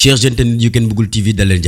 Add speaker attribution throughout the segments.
Speaker 1: chers internet yu Ken Bugul TV dal leen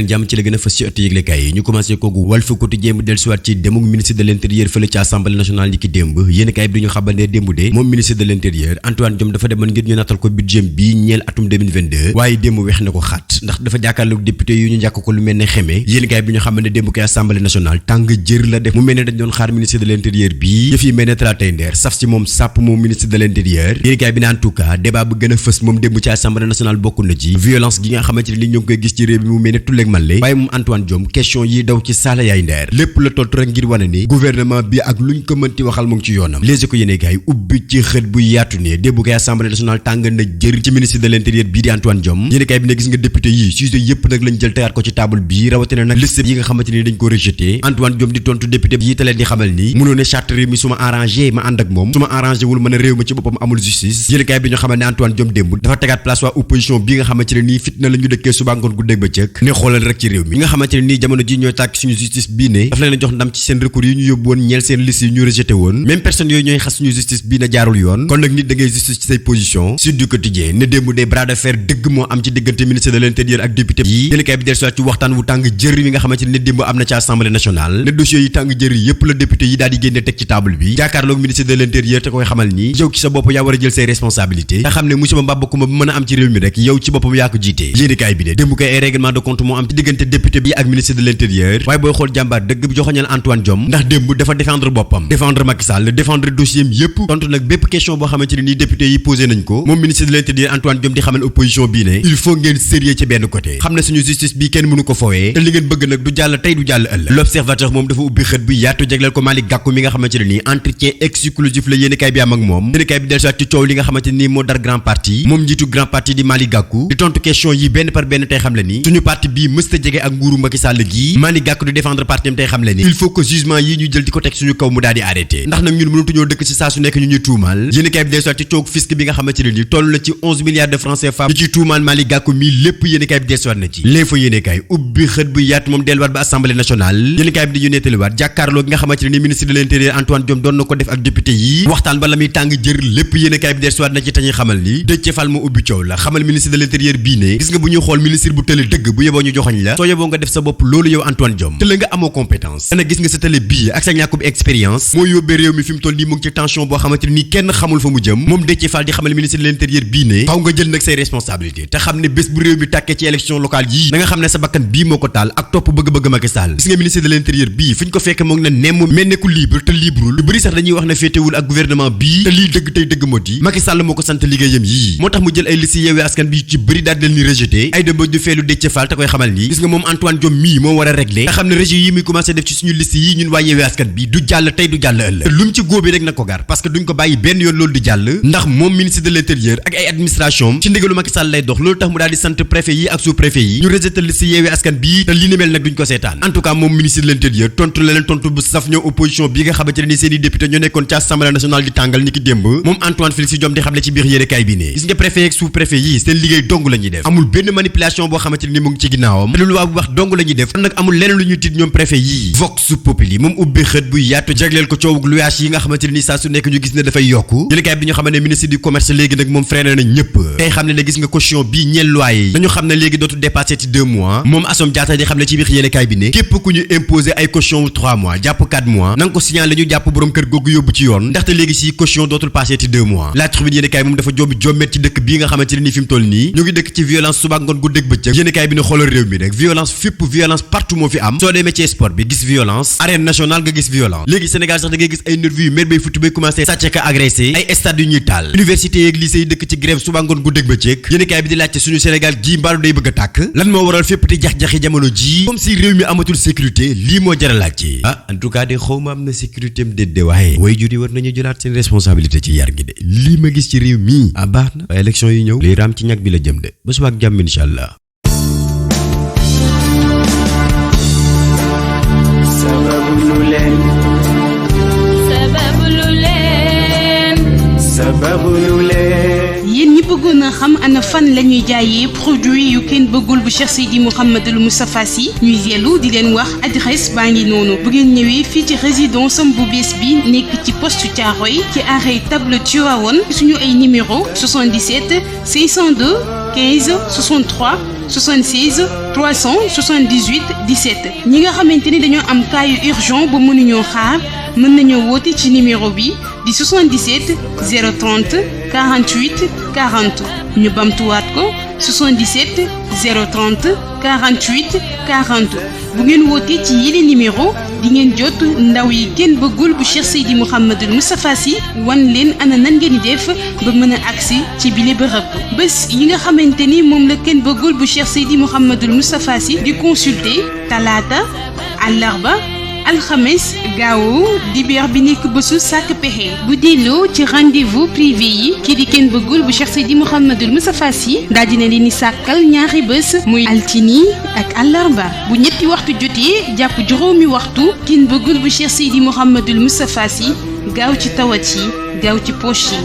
Speaker 1: jàmm ci la gën a fës ci ëtt yëglekaay yi ñu commencé koogu Walf Quotidien mu dellusiwaat ci demuk ministre de l'intérieur fële ci assemblée nationale ni ki démb yéenekaay bi duñu xamal ne démb de moom ministre de l'intérieur Antoine Diome dafa demoon ngir ñu natal ko budget bi ñeel atum 2022 waaye démb weex na ko xaat ndax dafa jàkkaarloog député yu ñu jàkk ko lu mel ne xeme yéenekaay bi ñu xamal ne démb koy assemblée nationale tàng jër la def mu mel ne dañ doon xaar ministre de l'intérieur bi yëf yi mel ne tratay ndeer saf ci moom sàpp moom ministre de l'intérieur yéenekaay bi ne en tout cas débat bu gën a fës moom démb ci assemblée nationale bokk na ci violence gi nga xamante ne ñoo ngi koy gis ci réew mi mu mel ne tulleeg man le waaye moom Antoine Diome question yi daw ci saala yaay ndeer lépp la tontu rek ngir wane ni gouvernement bi ak luñ ko mënti waxal mu ngi ci yoonam Les Échos yéene kaay ubbi ci xët bu yaatu ne démb koy assemblée nationale tàng na jër ci ministre de l'intérieur bii di Antoine Diome yéene kaay bi ne gis nga député yi sujet yëpp nag lañ jël tegaat ko ci table bi rawatina nag liste yi nga xamante ni dañ ko rejeté Antoine Diome di tontu député yi te leen di xamal ni mënoo ne charte réew mi su ma arrangé ma ànd ak moom su ma arrangé wul mën a réew mi ci boppam amul justice yéene kaay bi ñu xamal ne Antoine Diome démb dafa tegaat place waa opposition bi nga xamante ne nii fitna la ñu dëkkee suba ngoon guddeeg ba ne xoolal rek ci réew mi nga xamante ne nii jamono ji ñooy tàkk suñu justice bii ne daf leen a jox ndam ci seen recours yi ñu yóbbu woon ñeel seen liste yi ñu rejeté woon même personne yooyu ñooy xas suñu justice bii na jaarul yoon kon nag nit da ngay justice ci say position Sud du Quotidien ne démb des bras de fer dëgg moo am ci diggante ministre de l'intérieur ak député yi délégué bi dellusiwaat ci waxtaan wu tàng jër yi nga xamante ne démb am na ci assemblée nationale ne dossiers yi tàng jër yi yépp la député yi daal di génne teg ci table bi jàkkaarloog ministre de l'intérieur te koy xamal ni yow ci sa bopp yaa war a jël say responsabilités nga xam ne musiba mbàbbakuma bu mën a am ci réew mi rek yow ci boppam yaa ko jiite yéenekaay bi ne démb koy ay règlement de compte moo am ci diggante député bi ak ministre de l'intérieur waaye booy xool jàmbaar dëgg bi joxoñal Antoine Diome ndax démb dafa défendre boppam défendre Macky Sall défendre dossier yépp tontu nag bépp question boo xamante ne nii député yi posé nañ ko moom ministre de l'intérieur Antoine Diome di xamal opposition bii ne il faut ngeen sérieux ci benn côté xam ne suñu justice bi kenn mënu ko fowee te li ngeen bëgg nag du jàll tey du jàll ëllëg l'observateur moom dafa ubbi xët bu yaatu jagleel ko Malick Gakou mi nga xamante ne nii entretien exclusif la yéenekaay bi am ak moom yéenekaay bi dellusiwaat ci coow li nga xamante ne nii moo dar grand parti moom njiitu grand parti di Malick Gakou di tontu question yi benn par benn tey xam le ni suñu parti bii mësta jege ak nguuru Macky Sall gi Malick Gakou di défendre parti am tey xam le ni il faut que jugement yi ñu jël di ko teg suñu kaw mu daal di arrêté ndax nag ñun mënatuñoo dëkk ci saa su nekk ñu ñuy tuumaal yéenekaay bi dellusiwaat ci coow fisc bi nga xamante ne ni toll na ci 11 milliards de francs CFA di ci tuumaal Malick Gakou mi lépp yéenekaay bi dellusiwaat na ci L'Info yéenekaay ubbi xët bu yaatu moom delluwaat ba assemblée nationale yéenekaay bi di ñu nettaliwaat jàkkaarloo gi nga xamante ne ni ministre de l'intérieur Antoine Diome doon na ko def ak député yi waxtaan ba la muy tàng jër lépp yéenekaay bi dellusiwaat na ci tañuy xamal ni Déthié Fall moo ubbi coow la xamal ministre de l'intérieur bii ne gis nga bu ñuy xool ministre bu tële dëgg bu yeboo ñu joxoñ la soo yeboo nga def sa bopp loolu yow Antoine Diome te la nga amoo compétence dana gis nga sa télé bii ak sa ñàkkub expérience moo yóbbee réew mi fi mu toll nii mu ngi ci tension boo xamante ni kenn xamul fa mu jëm moom Déthié Fall di xamal ministre de l'intérieur bii ne faaw nga jël nag say responsabilité te xam ne bés bu réew mi tàkkee ci élection locale yii da nga xam ne sa bakkan bii moo ko taal ak topp bëgg-bëgg Macky Sall gis nga ministre de l'intérieur bii fi ñu ko fekk moo ngi na nemm mel ne ku libre te libreul lu bëri sax dañuy wax ne féetewul ak gouvernement bii te lii dëgg tey dëgg moo di Macky Sall moo ko sant liggéeyam yii moo tax mu jël ay liste Yewwi Askan bi ci bëri daal di leen ni rejeté ay dëmba du feelu Déthié Fall te koy xamal ni gis nga moom Antoine Diome mii moo war a régler nga xam ne région yi muy commencé def ci suñu liste yi ñun waa Yewwi Askan bi du jàll tey du jàll ëllëg lu mu ci góobee rek na ko gar parce que duñ ko bàyyi benn yoon loolu di jàll ndax moom ministre de l'intérieur ak ay administration ci ndigalu Macky Sall lay dox loolu tax mu daal di sant préfet yi ak sous-préfet yi ñu rejeté liste Yewwi Askan bi te li ni mel nag duñ ko seetaan en tout cas moom ministre de l'intérieur tontu la leen tontu bu saf ñëw opposition bi nga xamante ne ni seen i député ñoo nekkoon ci assemblée nationale di tàngal ni ki démb moom Antoine Félix Diome di xamle ci biir yéenekaay bi ne gis nga préfet ak sous-préfet yi seen liggéey dong la ñuy def amul benn manipulation boo xamante ne ni mu ngi ci ginnaawam te lu waa bu wax dong la ñuy def kon nag amul leneen lu ñuy tiit ñoom préfet yi Vox Populi moom ubbi xët bu yaatu jagleel ko coowug luyaas yi nga xamante ne ni saa su nekk ñu gis ne dafay yokku yéenekaay bi ñu xam ne ministre du commerce léegi nag moom freiné na ñëpp tey xam ne ne gis nga caution bii ñeel loyer yi dañu xam ne léegi dootu dépassé ci 2 mois moom Assome Diatta di xam ne ci biir yéenekaay bi ne képp ku ñu imposer ay caution wu 3 mois jàpp 4 mois na nga ko signaler ñu jàpp borom kër googu yóbbu ci yoon ndaxte léegi si caution dootul passé ci 2 mois La Tribune yéenekaay moom dafa jommet ci dëkk bii nga xamante ne ni fi mu toll nii ñu ngi dëkk ci violence suba ngoon gu dëgg bëccëg yéenekaay bi ne xoolal réew mi rek violence fépp violence partout moo fi am soo demee ci sport bi gis violence arène nationale nga gis violence léegi Sénégal sax da ngay gis ay nervis yu mer bay futti bay commencé sàcce ka agressé ay stade yu ñuy taal université yeeg lycée yi dëkk ci grève suba ngoon gu dëgg bëccëg yéenekaay bi di laajte suñu Sénégal gii mbaalu day bëgg a tàkk lan moo waral fépp di jax-jaxi jamono ji comme si réew mi amatul sécurité lii moo jar a laajte en tout cas de xaw ma am na sécurité am déedéet waaye way jur yi war nañu jëlaat seen responsabilité ci yar gi de lii ma gis ci réew mi baax na waaye élection yi ñëw lii raam ci ñag bi la jëm de ba suba ak jàmm inshallah
Speaker 2: yéen ñi bëggoon a xam ana fan la ñuy jaayee produit yu kenn bëggul bu Cheikh Seydi Mouhamadul Moustapha Sy ñuy yellu di leen wax adresse baa ngi noonu bu ngeen ñëwee fii ci résidence am bu bees bi nekk ci poste Thiaroye ci arrêt table Tivaouane suñu ay numéro 77 502 15 63 76 378 17 ñi nga xamante ni dañoo am cas yu urgent ba mënuñoo xaar mën nañoo woote ci numéro bi di 77 030 48 40 ñu bamtuwaat ko 77 030 48 40 bu ngeen wootee ci yile numéro di ngeen jot ndaw yi kenn bëggul bu Cheikh Seydi Mouhamadul Moustapha Sy wan leen ana nan ngeen di def ba mën a agsi ci bile bërëb bés yi nga xamante ni moom la kenn bëggul bu Cheikh Seydi Mouhamadul Moustapha Sy di consulter talaata àllarba alxames gaawu dibéer bi nekk bésu sàkk pexe bu delloo ci rendez-vous privé yi kii di kenn bëggul bu Cheikh Seydi Mouhamadul Moustapha Sy daal dina leen di sàkkal ñaari bés muy altini ak àllarba bu ñetti waxtu jotee jàpp juróomi waxtu kenn bëggul bu Cheikh Seydi Mouhamadul Moustapha Sy gaaw ci tawat yi gaaw ci poche yi